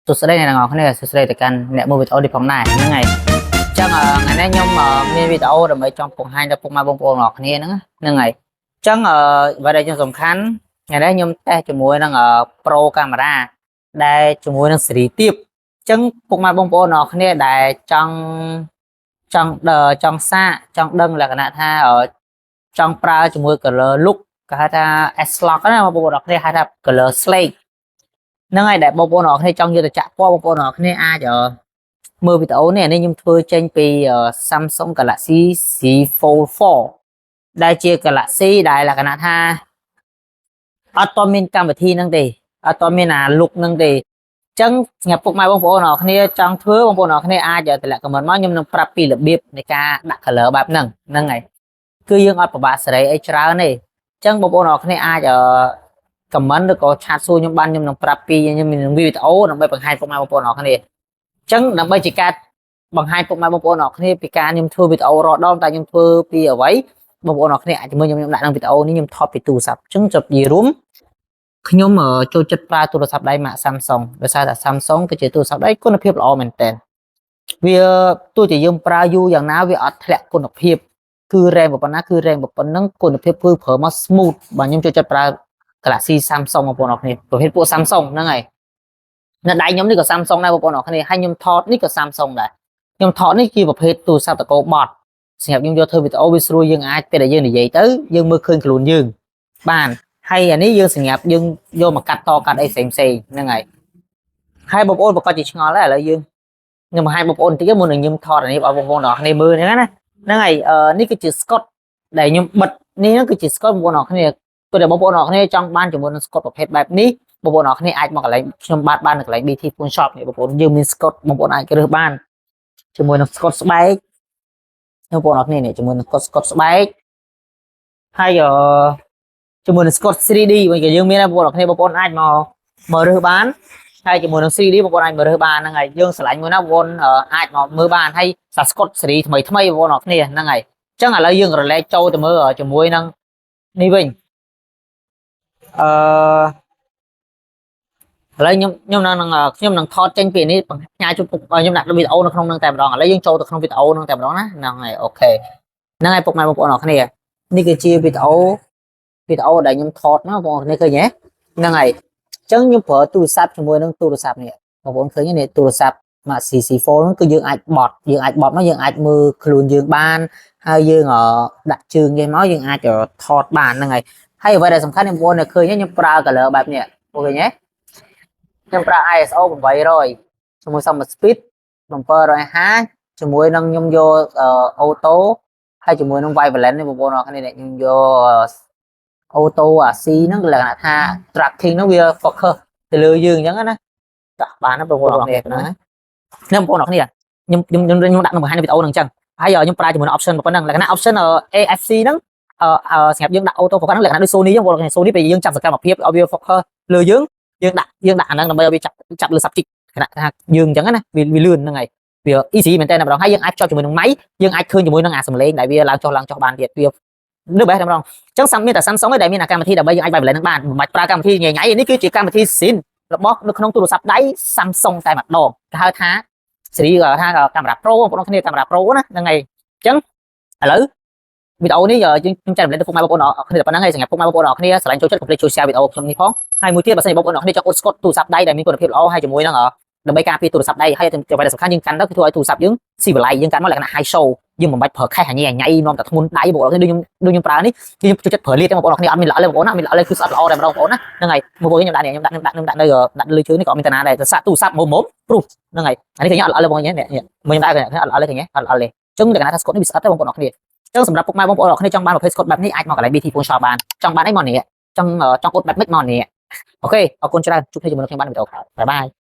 សួស្តីអ្នកទាំងអស់គ្នាសួស្តីទៅកាន់អ្នកមើលវីដេអូនេះផងដែរហ្នឹងហើយអញ្ចឹងថ្ងៃនេះខ្ញុំមានវីដេអូដើម្បីចង់បង្ហាញដល់ពុកម៉ែបងប្អូនទាំងអស់គ្នាហ្នឹងហ្នឹងហើយអញ្ចឹងអ្វីដែលខ្ញុំសំខាន់ថ្ងៃនេះខ្ញុំតេស្តជាមួយនឹង Pro Camera ដែលជាមួយនឹងស៊េរីទាបអញ្ចឹងពុកម៉ែបងប្អូនទាំងអស់គ្នាដែលចង់ចង់ចង់សាកចង់ដឹងលក្ខណៈថាចង់ប្រើជាមួយ color look គេហៅថា S Log ណាបងប្អូនទាំងអស់គ្នាហៅថា color slate ហ្នឹងហើយដែលបងប្អូនទាំងអស់គ្នាចង់យកទៅចាក់ពណ៌បងប្អូនទាំងអស់គ្នាអាចមើលវីដេអូនេះអានេះខ្ញុំធ្វើចេញពី Samsung Galaxy Z Fold 4ដែលជា Galaxy ដែលលក្ខណៈថាអត់តមានកម្មវិធីហ្នឹងទេអត់តមានអា look ហ្នឹងទេអញ្ចឹងសម្រាប់ពុកម៉ែបងប្អូនទាំងអស់គ្នាចង់ធ្វើបងប្អូនទាំងអស់គ្នាអាចតម្លាក់ comment មកខ្ញុំនឹងប្រាប់ពីរបៀបនៃការដាក់ color បែបហ្នឹងហ្នឹងហើយគឺយើងអត់ពិបាកសេរីអីច្រើនទេអញ្ចឹងបងប្អូនទាំងអស់គ្នាអាចអឺ comment ឬក៏ chat សួរខ្ញុំបានខ្ញុំនឹងប្រាប់ពីខ្ញុំមានវីដេអូដើម្បីបង្ហាញពុកម៉ែបងប្អូនអរគ្នាអញ្ចឹងដើម្បីជាការបង្ហាញពុកម៉ែបងប្អូនអរគ្នាពីការខ្ញុំធ្វើវីដេអូរាល់ដងតែខ្ញុំធ្វើពីអ្វីបងប្អូនអរគ្នាអាចមើលខ្ញុំខ្ញុំដាក់ក្នុងវីដេអូនេះខ្ញុំថតពីទូរស័ព្ទអញ្ចឹងជិបនិយាយរួមខ្ញុំចូលចិត្តប្រើទូរស័ព្ទដៃម៉ាក Samsung ដោយសារតែ Samsung គឺជាទូរស័ព្ទដៃគុណភាពល្អមែនទែនវាទោះជាយើងប្រើយូរយ៉ាងណាវាអត់ធ្លាក់គុណភាពគឺ RAM ប៉ុណ្ណាគឺ RAM ប៉ុណ្ណឹងគុណភាពគឺប្រើមក smooth បាទខ្ញុំចូលចិត្តប្រើ Galaxy Samsung បងប្អូនអរគ្នាប្រភេទពួក Samsung ហ្នឹងហើយនៅដៃខ្ញុំនេះក៏ Samsung ដែរបងប្អូនអរគ្នាហើយខ្ញុំថតនេះក៏ Samsung ដែរខ្ញុំថតនេះជាប្រភេទទូរស័ព្ទតកោបត់សម្រាប់ខ្ញុំយកធ្វើវីដេអូវាស្រួលយើងអាចពេលដែលយើងនិយាយទៅយើងមើលឃើញខ្លួនយើងបានហើយអានេះយើងសម្រាប់យើងយកមកកាត់តកាត់អីផ្សេងផ្សេងហ្នឹងហើយហើយបងប្អូនប្រកាសជាឆ្ងល់ដែរឥឡូវយើងខ្ញុំបង្ហាញបងប្អូនបន្តិចមុននឹងខ្ញុំថតអានេះឲ្យបងប្អូនទាំងអស់គ្នាមើលហ្នឹងណាហ្នឹងហើយនេះគឺជា Scott ដែលខ្ញុំបិទនេះហ្នឹងគឺជា Scott បងប្អូនអរគ្នា ព្រោះតែបងប្អូនអរគ្នាចង់បានជាមួយនឹងស្កុតប្រភេទបែបនេះបងប្អូនអរគ្នាអាចមកកន្លែងខ្ញុំបាទបាននៅកន្លែង BT Phone Shop នេះបងប្អូនយើងមានស្កុតបងប្អូនអាចរើសបានជាមួយនឹងស្កុតស្បែកបងប្អូនអរគ្នានេះជាមួយនឹងស្កុតស្កុតស្បែកហើយអឺជាមួយនឹងស្កុត 3D វិញក៏យើងមានដែរបងប្អូនអរគ្នាបងប្អូនអាចមកមករើសបានហើយជាមួយនឹង 3D បងប្អូនអាចមករើសបានហ្នឹងហើយយើងស្រឡាញ់មួយណាបងប្អូនអាចមកមើលបានហើយសាស្កុតស៊េរីថ្មីថ្មីបងប្អូនអរគ្នាហ្នឹងហើយអញ្ចឹងឥឡូវយើងរលែកចូលទៅមើលជាមួយនឹងនេះវិញ ឥឡូវខ្ញុំខ្ញុំនឹងខ្ញុំនឹងថតចេញពីនេះបង្ហាញជូនពុកខ្ញុំដាក់វីដេអូនៅក្នុងនឹងតែម្ដងឥឡូវយើងចូលទៅក្នុងវីដេអូនឹងតែម្ដងណាហ្នឹងហើយ OK ហ្នឹងហើយពុកម៉ែបងប្អូនអរគ្នានេះគឺជាវីដេអូវីដេអូដែលខ្ញុំថតមកបងប្អូនគ្នាឃើញទេហ្នឹងហើយអញ្ចឹងខ្ញុំប្រើទូរស័ព្ទជាមួយនឹងទូរស័ព្ទនេះបងប្អូនឃើញទេនេះទូរស័ព្ទម៉ាក CC4 ហ្នឹងគឺយើងអាចបត់យើងអាចបត់មកយើងអាចមើលខ្លួនយើងបានហើយយើងដាក់ជើងគេមកយើងអាចថតបានហ្នឹងហើយហើយអ្វីដែលសំខាន់បងប្អូនឃើញខ្ញុំប្រើ color បែបនេះអូឃើញទេខ្ញុំប្រើ ISO 800ជាមួយ shutter speed 750ជាមួយនឹងខ្ញុំយក auto ហើយជាមួយនឹង white balance នេះបងប្អូនអរគ្នាខ្ញុំយក auto អា C ហ្នឹងលក្ខណៈថា tracking ហ្នឹងវា focus ទៅលើយើងអញ្ចឹងណាចាក់បានណាបងប្អូនអរគ្នាណាខ្ញុំបងប្អូនអរគ្នាខ្ញុំខ្ញុំខ្ញុំដាក់ក្នុងបង្ហាញនៅវីដេអូហ្នឹងអញ្ចឹងហើយខ្ញុំប្រើជាមួយនឹង option ប៉ុណ្ណឹងលក្ខណៈ option AFC ហ្នឹងអឺសម្រាប់យើងដាក់ auto focus ហ្នឹងលក្ខណៈដូច Sony អញ្ចឹងបងប្អូន Sony ពេលយើងចាប់សកម្មភាពឲ្យវា focus លើយើងយើងដាក់យើងដាក់អាហ្នឹងដើម្បីឲ្យវាចាប់ចាប់លើ subject ខណៈថាយើងអញ្ចឹងណាវាវាលឿនហ្នឹងហើយវា easy មែនតើម្ដងហើយយើងអាចភ្ជាប់ជាមួយនឹង mic យើងអាចឃើញជាមួយនឹងអាសំឡេងដែលវាឡើងចុះឡើងចុះបានទៀតវានៅបេះតែម្ដងអញ្ចឹងសាំមានតែ Samsung ឯងដែលមានអាកម្មវិធីដើម្បីយើងអាច white balance នឹងបានមិនបាច់ប្រើកម្មវិធីញ៉ៃញ៉ៃនេះគឺជាកម្មវិធីស៊ីនរបស់នៅក្នុងទូរស័ព្ទដៃ Samsung តែម្ដងគេហៅថាស៊េរីថាកាមេរ៉ា Pro បងប្អូនគ្នាកាមេរ៉ា Pro ណាហ្នឹងហើយអញ្ចឹងឥឡូវវីដេអូនេះយើងខ្ញុំចែករំលែកទៅពុកម៉ែបងប្អូនអរគ្នាតែប៉ុណ្្នឹងហើយសម្រាប់ពុកម៉ែបងប្អូនអរគ្នាស្រឡាញ់ចូលចិត្តកុំភ្លេចជួយ share វីដេអូខ្ញុំនេះផងហើយមួយទៀតបើសិនជាបងប្អូនអរគ្នាចង់អ៊ុតស្កុតទូរស័ព្ទដៃដែលមានគុណភាពល្អហើយជាមួយនឹងដើម្បីការពារទូរស័ព្ទដៃហើយអ្វីដែលសំខាន់យើងកាន់ទៅគឺធ្វើឲ្យទូរស័ព្ទយើងស៊ីវិល័យយើងកាន់មកលក្ខណៈ high show យើងមិនបាច់ប្រើ case ញ៉ៃញ៉ៃនាំតែធ្ងន់ដៃបងប្អូនដូចខ្ញុំដូចខ្ញុំប្រើនេះគឺខ្ញុំចូលចិត្តប្រើលាតទេបងប្អូនគ្នាអត់មានល្អទេបងប្អូនណាមានល្អទេគឺស្អិតល្អតែម្ដងបងប្អូនណាហ្នឹងហើយមកបងខ្ញុំដាក់នេះខ្ញុំដាក់ខ្ញុំដាក់ខ្ញុំដាក់នៅដាក់លើជើងនេះក៏អត់មានតាណាដែរតែសាក់ទូរស័ព្ទមុំមុំព្រុសហ្នឹងហើយអានេះឃើញអត់ល្អទេបងប្អូននេះមើលខ្ញុំដាក់អត់ល្អទេឃើញអត់ល្អទេអញ្ចឹងលក្ខណៈថាស្កុតនេះវាស្អិតទេបងប្អូនគ្នាអញ្ចឹងសម្រាប់ពុកម៉ែបងប្អូនគ្នាចង់បានប្រភេទស្កុតបែបនេះអាចមកកន្លែង BT Phone Shop បានចង់បានអីមកនេះចង់ចង់អ៊ុតបែបម៉េចមកនេះOK អរគុណច្រើនជួបគ្នាជាមួយនឹងខ្ញុំបានវីដេអូក្រោយ bye bye.